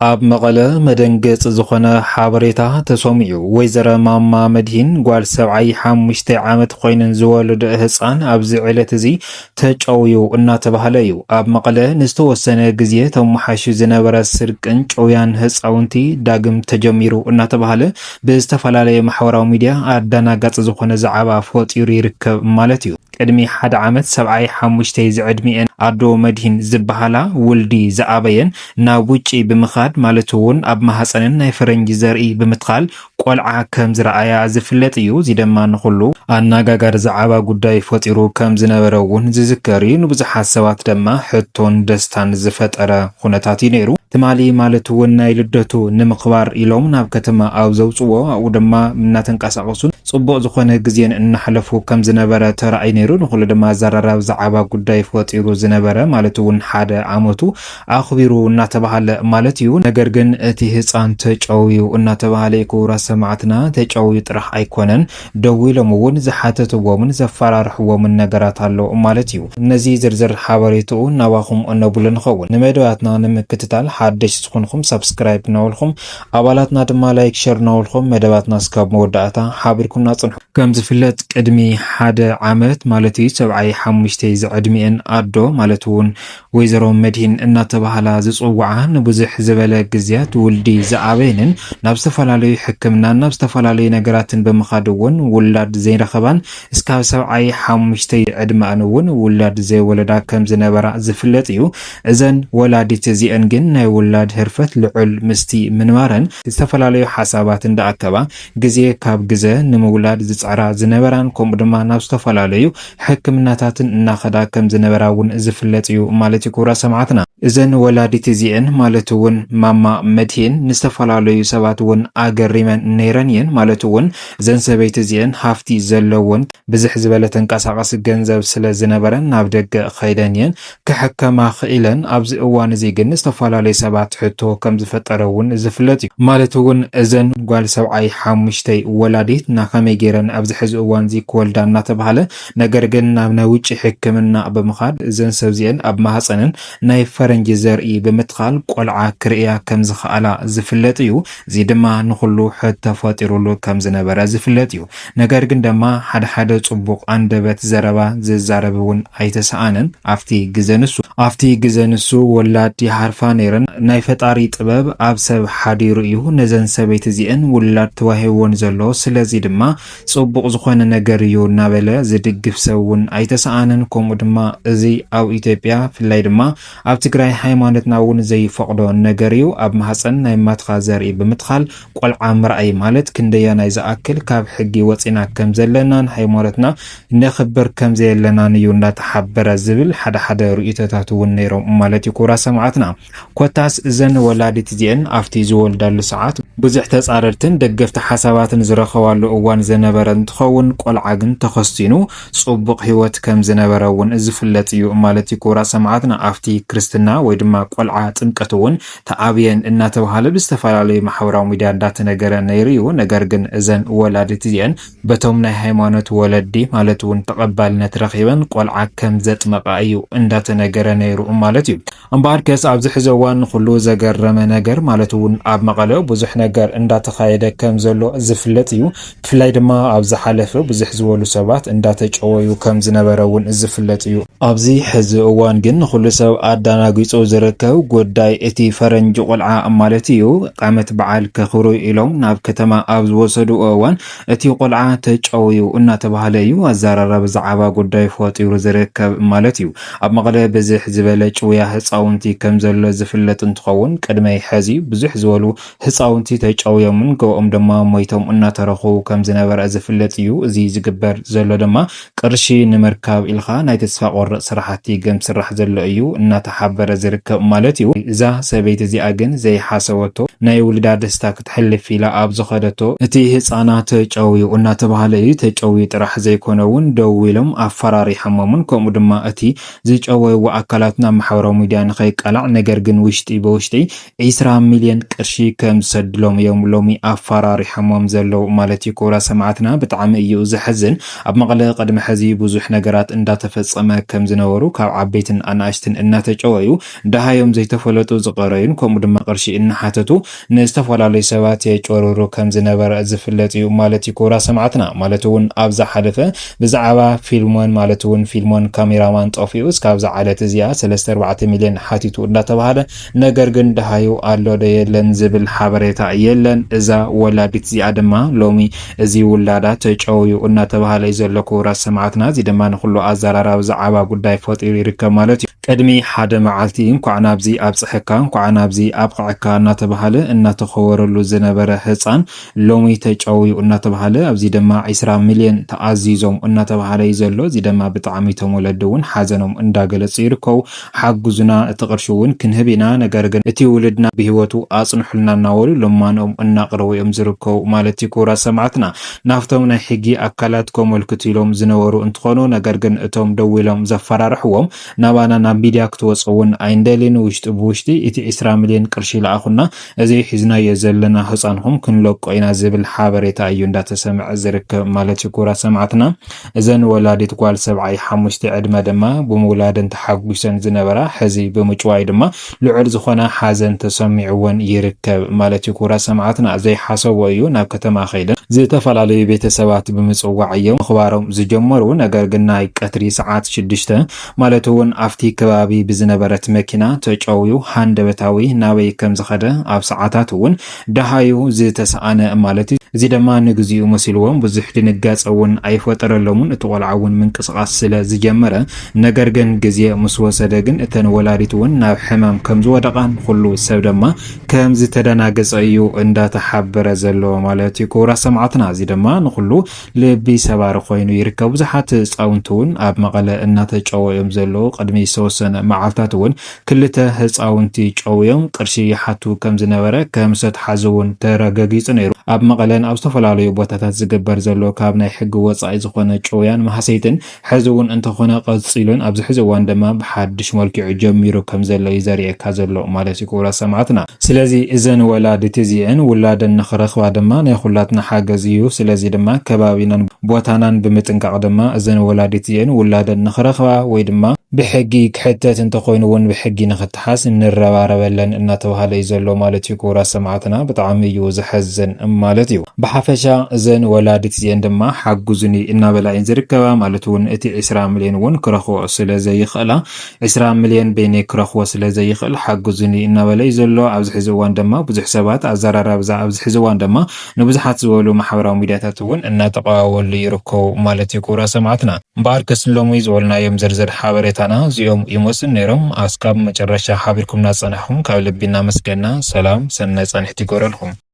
ኣብ መቐለ መደንገፂ ዝኾነ ሓበሬታ ተሰሚዑ። ወይዘሮ ማማ መድሂን ጓል ሰብዓይ ሓሙሽተ ዓመት ኮይነን ዝወለደ ህፃን ኣብዚ ዕለት እዚ ተጨውዩ እናተባህለ እዩ። ኣብ መቐለ ንዝተወሰነ ግዜ ተመሓሹ ዝነበረ ስርቅን ጭውያን ህፃውንቲ ዳግም ተጀሚሩ እናተባህለ ብዝተፈላለየ ማሕበራዊ ሚድያ ኣደናጋፂ ዝኾነ ዛዕባ ፈጢሩ ይርከብ ማለት እዩ። ቅድሚ ሓደ ዓመት ሰብዓይ ሓሙሽተ ዝዕድሚኤን ኣዶ መድሂን ዝበሃላ ውልዲ ዝኣበየን ናብ ውጪ ብምኻድ ማለት እውን ኣብ ማህፀንን ናይ ፈረንጂ ዘርኢ ብምትኻል ቆልዓ ከም ዝረኣያ ዝፍለጥ እዩ። እዚ ድማ ንኹሉ ኣነጋጋሪ ዛዕባ ጉዳይ ፈጢሩ ከም ዝነበረ እውን ዝዝከር እዩ። ንብዙሓት ሰባት ድማ ሕቶን ደስታን ዝፈጠረ ኩነታት እዩ ነይሩ። ትማሊ ማለት እውን ናይ ልደቱ ንምኽባር ኢሎም ናብ ከተማ ኣብ ዘውፅዎ ኣብኡ ድማ እናተንቀሳቐሱን ፅቡቕ ዝኾነ ግዜን እናሕለፉ ከም ዝነበረ ተራእዩ ነይሩ። ንኹሉ ድማ ዘራራብ ዛዕባ ጉዳይ ፈጢሩ ዝነበረ ማለት እውን ሓደ ዓመቱ ኣኽቢሩ እናተባሃለ ማለት እዩ። ነገር ግን እቲ ህፃን ተጨውዩ እናተባሃለ እዩ። ክቡራት ሰማዕትና፣ ተጨውዩ ጥራሕ ኣይኮነን፣ ደዊሎም እውን ዝሓተትዎምን ዘፈራርሕዎምን ነገራት ኣሎ ማለት እዩ። ነዚ ዝርዝር ሓበሬትኡ ናባኹም እነብሎ ንኸውን። ንመደባትና ንምክትታል ሓደሽ ዝኾንኩም ሳብስክራይብ እናበልኩም፣ ኣባላትና ድማ ላይክ ሸር እናበልኩም መደባትና እስካብ መወዳእታ ሓቢርኩምና ጽንሑ። ከም ዝፍለጥ ቅድሚ ሓደ ዓመት ማለት እዩ ሰብዓይ ሓሙሽተ ዝዕድሚኤን ኣዶ ማለት እውን ወይዘሮ መድሂን እናተባህላ ዝጽውዓ ንብዙሕ ዝበለ ግዜያት ውልዲ ዝኣበየንን ናብ ዝተፈላለዩ ሕክምናን ናብ ዝተፈላለዩ ነገራትን ብምኻድ እውን ውላድ ዘይረኸባን እስካብ ሰብዓይ ሓሙሽተ ዕድመኣን እውን ውላድ ዘይወለዳ ከም ዝነበራ ዝፍለጥ እዩ። እዘን ወላዲት እዚአን ግን ናይ ውላድ ህርፈት ልዑል ምስቲ ምንባረን ዝተፈላለዩ ሓሳባት እንዳኣከባ ግዜ ካብ ግዘ ንምውላድ ዝፅዕራ ዝነበራን ከምኡ ድማ ናብ ዝተፈላለዩ ሕክምናታትን እናኸዳ ከም ዝነበራ እውን ዝፍለጥ እዩ ማለት እዩ። ክቡራት ሰማዕትና፣ እዘን ወላዲት እዚአን ማለት እውን ማማ መድሂን ንዝተፈላለዩ ሰባት እውን ኣገሪመን ነይረን እየን። ማለት እውን እዘን ሰበይቲ እዚአን ሃፍቲ ዘለውን ብዝሕ ዝበለ ተንቀሳቐሲ ገንዘብ ስለ ዝነበረን ናብ ደገ ኸይደን እየን ክሕከማ ኽኢለን። ኣብዚ እዋን እዚ ግን ዝተፈላለዩ ሰባት ሕቶ ከም ዝፈጠረ እውን ዝፍለጥ እዩ። ማለት እውን እዘን ጓል ሰብዓይ ሓሙሽተይ ወላዲት ናኸመይ ገይረን ኣብዚ ሕዚ እዋን እዚ ክወልዳ እናተባህለ፣ ነገር ግን ናብ ናይ ውጭ ሕክምና ብምኻድ እዘን ሰብዚአን ኣብ ማህፀነን ናይ ፈረንጂ ዘርኢ ብምትኻል ቆልዓ ክርእያ ከም ዝኸኣላ ዝፍለጥ እዩ። እዚ ድማ ንኹሉ ሕቶ ፈጢሩሉ ከም ዝነበረ ዝፍለጥ እዩ። ነገር ግን ድማ ሓደ ሓደ ጽቡቕ ኣንደበት ዘረባ ዝዛረብ እውን ኣይተሰኣነን። ኣብቲ ግዘ ንሱ ኣብቲ ግዘ ንሱ ወላድ ይሃርፋ ነይረን። ናይ ፈጣሪ ጥበብ ኣብ ሰብ ሓዲሩ እዩ ነዘን ሰበይቲ እዚአን ውላድ ተዋሂብዎን ዘሎ። ስለዚ ድማ ጽቡቕ ዝኾነ ነገር እዩ እናበለ ዝድግፍ ሰብ እውን ኣይተሰኣነን። ከምኡ ድማ እዚ ኣብ ኢትዮጵያ ብፍላይ ድማ ኣብ ትግራይ ሃይማኖትና እውን ዘይፈቕዶ ነገር እዩ። ኣብ ማህፀን ናይ ማትኻ ዘርኢ ብምትኻል ቆልዓ ምርኣይ ማለት ክንደያናይ ዝኣክል ካብ ሕጊ ወፂና ከም ዘለናን ሃይማኖትና ነኽብር ከም ዘየለናን እዩ እንዳተሓበረ ዝብል ሓደ ሓደ ርእይቶታት እውን ነይሮም ማለት እዩ። ክቡራት ሰማዕትና፣ ኮታስ እዘን ወላዲት እዚአን ኣብቲ ዝወልዳሉ ሰዓት ብዙሕ ተጻረርትን ደገፍቲ ሓሳባትን ዝረኸባሉ እዋን ዝነበረ እንትኸውን፣ ቆልዓ ግን ተኸስቲኑ ጽቡቕ ህይወት ከም ዝነበረ እውን ዝፍለጥ እዩ ማለት እዩ። ክቡራት ሰማዕትና፣ ኣብቲ ክርስትና ወይ ድማ ቆልዓ ጥምቀት እውን ተኣብየን እናተባሃለ ብዝተፈላለዩ ማሕበራዊ ሚድያ እንዳተነገረ ነይሩ እዩ። ነገር ግን እዘን ወላዲት እዚአን በቶም ናይ ሃይማኖት ወለዲ ማለት እውን ተቐባልነት ረኺበን ቆልዓ ከም ዘጥመቓ እዩ እንዳተነገረ ነይሩ ማለት እዩ። እምበኣርከስ ኣብዚ ሕዚ እዋን ንኹሉ ዘገረመ ነገር ማለት እውን ኣብ መቐለ ብዙሕ ነገር እንዳተኻየደ ከም ዘሎ ዝፍለጥ እዩ። ብፍላይ ድማ ኣብ ዝሓለፈ ብዙሕ ዝበሉ ሰባት እንዳተጨወዩ ከም ዝነበረ እውን ዝፍለጥ እዩ። ኣብዚ ሕዚ እዋን ግን ንኹሉ ሰብ ኣዳናጊጹ ዝርከብ ጉዳይ እቲ ፈረንጂ ቆልዓ ማለት እዩ። ዓመት በዓል ከኽብሩ ኢሎም ናብ ከተማ ኣብ ዝወሰድዎ እዋን እቲ ቆልዓ ተጨውዩ እናተባህለ እዩ ኣዘራራቢ ዛዕባ ጉዳይ ፈጢሩ ዝርከብ ማለት እዩ። ኣብ መቐለ ብዝሕ ዝበለ ጭውያ ህፃውንቲ ከም ዘሎ ዝፍለጥ እንትኸውን፣ ቅድመይ ሕዚ ብዙሕ ዝበሉ ህፃውንቲ ተጨውዮምን ገኦም ድማ ሞይቶም እናተረኽቡ ከም ዝነበረ ዝፍለጥ እዩ። እዚ ዝግበር ዘሎ ድማ ቅርሺ ንምርካብ ኢልካ ናይ ተስፋ ቆርጥ ስራሕቲ ከም ዝስራሕ ዘሎ እዩ እናተሓበረ ዝርከብ ማለት እዩ። እዛ ሰበይቲ እዚኣ ግን ዘይሓሰበቶ ናይ ውልዳ ደስታ ክትሕልፍ ኢላ ኣብ ዝኸደቶ፣ እቲ ህፃና ተጨውዩ እናተባህለ እዩ። ተጨውዩ ጥራሕ ዘይኮነ እውን ደው ኢሎም ኣፈራሪሖሞምን፣ ከምኡ ድማ እቲ ዝጨወይዎ ኣካላት ናብ ማሕበራዊ ሚድያ ንኸይቃላዕ፣ ነገር ግን ውሽጢ ብውሽጢ ዒስራ ሚልዮን ቅርሺ ከም ዝሰድሎም እዮም ሎሚ ኣፈራሪሖሞም ዘለዉ ማለት እዩ። ክቡራት ሰማዕትና፣ ብጣዕሚ እዩ ዘሕዝን። ኣብ መቐለ ቅድሚ ሕዚ ብዙሕ ነገራት እንዳተፈጸመ ከም ዝነበሩ፣ ካብ ዓበይትን ኣናእሽትን እናተጨወዩ፣ ደሃዮም ዘይተፈለጡ ዝቐረዩን፣ ከምኡ ድማ ቅርሺ እናሓተቱ ንዝተፈላለዩ ሰባት የጭበርብሩ ከም ዝነበረ ዝፍለጥ እዩ ማለት እዩ። ክቡራት ሰማዕትና፣ ማለት እውን ኣብ ዝሓለፈ ብዛዕባ ፊልሞን፣ ማለት እውን ፊልሞን ካሜራማን ጠፊኡ እስካብ ዝዓለት እዚኣ ሰለስተ ኣርባዕተ ሚልዮን ሓቲቱ እንዳተባሃለ፣ ነገር ግን ደሃዩ ኣሎ ዶ የለን ዝብል ሓበሬታ የለን። እዛ ወላዲት እዚኣ ድማ ሎሚ እዚ ውላዳ ተጨውዩ እናተባሃለ እዩ ዘሎ። ክቡራት ሰማዕትና፣ እዚ ድማ ንኩሉ ኣዘራራቢ ዛዕባ ጉዳይ ፈጢሩ ይርከብ ማለት እዩ። ቅድሚ ሓደ መዓልቲ እንኳዕ ናብዚ ኣብፅሐካ፣ እንኳዕ ናብዚ ኣብቕዐካ እናተባሃለ እናተኸበረሉ ዝነበረ ህፃን ሎሚ ተጨውዩ እናተባሃለ፣ ኣብዚ ድማ ዒስራ ሚልዮን ተኣዚዞም እናተባሃለ እዩ ዘሎ። እዚ ድማ ብጣዕሚ እቶም ወለዲ እውን ሓዘኖም እንዳገለጹ ይርከቡ። ሓግዙና፣ እቲ ቅርሺ እውን ክንህብ ኢና፣ ነገር ግን እቲ ውልድና ብህይወቱ ኣጽንሑልና እናበሉ ልማኖም እናቕረቡ እዮም ዝርከቡ ማለት እዩ። ክቡራት ሰማዕትና፣ ናብቶም ናይ ሕጊ ኣካላት ከመልክቱ ኢሎም ዝነበሩ እንትኾኑ፣ ነገር ግን እቶም ደው ኢሎም ዘፈራርሕዎም ናባና ናብ ሚድያ ክትወፁ እውን ኣይንደልን። ውሽጢ ብውሽጢ እቲ ዒስራ ሚልዮን ቅርሺ ለኣኹና፣ እዚ ሒዝናዮ ዘለና ህፃንኹም ክንለቆ ኢና ዝብል ሓበሬታ እዩ እንዳተሰምዐ ዝርከብ ማለት እዩ። ክቡራት ሰማዕትና፣ እዘን ወላዲት ጓል ሰብዓይ ሓሙሽተ ዕድመ ድማ ብምውላደን ተሓጒሰን ዝነበራ፣ ሕዚ ብምጭዋይ ድማ ልዑል ዝኾነ ሓዘን ተሰሚዕወን ይርከብ ማለት እዩ። ክቡራት ሰማዕትና፣ ዘይሓሰቦ እዩ ናብ ከተማ ከይደን ዝተፈላለዩ ቤተሰባት ብምጽዋዕ እዮም ምኽባሮም ዝጀመሩ። ነገር ግን ናይ ቀትሪ ሰዓት ሽዱሽተ፣ ማለት እውን ኣብቲ ከባቢ ብዝነበረት መኪና ተጨውዩ ሃንደበታዊ ናበይ ከም ዝኸደ፣ ኣብ ሰዓታት እውን ደሃዩ ዝተሰኣነ ማለት እዩ። እዚ ድማ ንግዚኡ መሲልዎም ብዙሕ ድንጋጸ እውን ኣይፈጠረሎምን። እቲ ቆልዓ እውን ምንቅስቓስ ስለ ዝጀመረ፣ ነገር ግን ግዜ ምስ ወሰደ ግን እተን ወላዲት እውን ናብ ሕማም ከም ዝወደቓን ኩሉ ሰብ ድማ ከም ዝተደናገጸ እዩ እንዳተሓበረ ዘሎ ማለት እዩ። ክቡራት ሰማዕትና፣ እዚ ድማ ንኩሉ ልቢ ሰባሪ ኮይኑ ይርከብ። ብዙሓት ህፃውንቲ እውን ኣብ መቐለ እናተጨወ እዮም ዘለዉ። ቅድሚ ዝተወሰነ መዓልታት እውን ክልተ ህፃውንቲ ጨውዮም ቅርሺ ይሓቱ ከም ዝነበረ ከም ዝተሓዙ እውን ተረጋጊጹ ነይሩ። ኣብ መቐለን ኣብ ዝተፈላለዩ ቦታታት ዝግበር ዘሎ ካብ ናይ ሕጊ ወጻኢ ዝኾነ ጭውያን ማህሰይትን ሕዚ እውን እንተኾነ ቀጺሉን ኣብዚ ሕዚ እዋን ድማ ብሓድሽ መልክዑ ጀሚሩ ከም ዘሎ እዩ ዘርእየካ ዘሎ ማለት እዩ። ክቡራት ሰማዕትና፣ ስለዚ እዘን ወላዲት እዚአን ውላደን ንኽረኽባ ድማ ናይ ኩላትና ሓገዝ እዩ። ስለዚ ድማ ከባቢናን ቦታናን ብምጥንቃቕ ድማ እዘን ወላዲት እዚአን ውላደን ንኽረኽባ ወይ ድማ ብሕጊ ክሕተት እንተኾይኑ እውን ብሕጊ ንኽተሓዝ ንረባረበለን እናተባሃለ እዩ ዘሎ ማለት እዩ። ክቡራት ሰማዕትና፣ ብጣዕሚ እዩ ዘሐዝን ማለት እዩ። ብሓፈሻ እዘን ወላዲት እዚአን ድማ ሓግዙኒ እናበላ እየን ዝርከባ፣ ማለት እውን እቲ ዒስራ ሚልዮን እውን ክረኽቦ ስለ ዘይኽእላ፣ ዒስራ ሚልዮን በይነይ ክረኽቦ ስለ ዘይኽእል ሓግዙኒ እናበለ እዩ ዘሎ። ኣብዚ ሕዚ እዋን ድማ ብዙሕ ሰባት ኣዘራራብዛ ኣብዚ ሕዚ እዋን ድማ ንብዙሓት ዝበሉ ማሕበራዊ ሚድያታት እውን እናተቐዋወሉ ይርከቡ ማለት እዩ። ክቡራት ሰማዕትና፣ እምበኣርከስ ንሎሚ ዝበልናዮም ዝርዝር ሓበሬታና እዚኦም ይመስሉ ነይሮም። ኣስካብ መጨረሻ ሓቢርኩምና ዝጸናሕኩም ካብ ልቢ እናመስገና፣ ሰላም ሰናይ ጻንሒት ይግበረልኩም።